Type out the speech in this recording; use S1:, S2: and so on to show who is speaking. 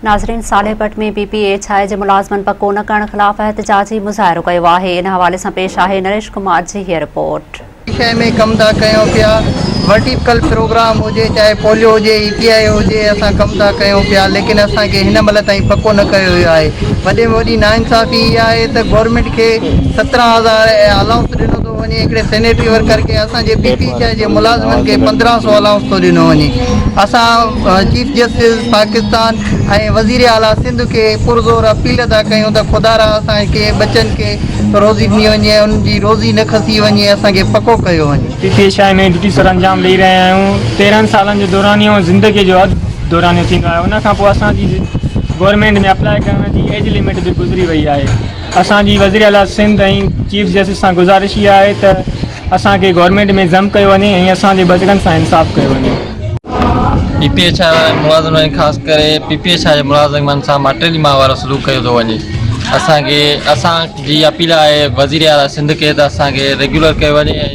S1: ناظرين Saleh Butt ۾ P P H I جي ملازمن پڪو نه ڪرڻ خلاف احتجاجي مظاهرو ڪيو آهي ان حوالي سان پيش آهي نريش ڪمار جي هيء رپورٽ.
S2: شيء ۾ ڪم ٿا ڪيون پيا ورٽيڪل پروگرام هجي چاهي پوليو هجي اي پي آء هجي اسان ڪم ٿا ڪيون پيا ليڪن اسان کي هن مهل تائين پڪو نه ڪيو ويو آهي وڏي ۾ وڏي ناانصافي اها آهي ته گورنمينٽ کي 17 هزار الائونس ڏنو ٿو وڃي هڪڙي سينيٽري ورڪر کي اسان جي پي پي ايڇ I جي ملازمن کي 15 سو الائونس ٿو ڏنو وڃي اسان چيف جسٽس پاڪستان ۽ وزير اعليٰ سنڌ کي پرزور اپيل ٿا ڪيون ته خدارا اسان کي ٻچن کي روزي ڏني وڃي ۽ انهن جي روزي نه کسي وڃي اسان کي پڪو ڪيو وڃي.
S3: P P H I ۾ duty سر انجام ڏئي رهيا آهيون 13 سالن جو دورانيو زندگي جو اڌ دورانيو ٿيندو آهي ان کان پوء اسان جي گورنمينٽ ۾ اپلاء ڪرڻ جي ايج لمٽ به گذري وئي آهي اسان جي وزير اعليٰ سنڌ ۽ چيف جسٽس سان گذارش اها آهي ته اسان کي گورنمينٽ ۾ ضم ڪيو وڃي ۽ اسان جي ٻچڙن سان انصاف ڪيو وڃي.
S4: پي پي ايڇ I وارن ملازمن ۽ خاص ڪري پي پي ايڇ I جي ملازمن سان ماٽيلي مان وارو سلوڪ ڪيو ٿو وڃي اسان کي اسان جي اپيل آهي وزير اعليٰ سنڌ کي ته اسان کي ريگيولر ڪيو وڃي ۽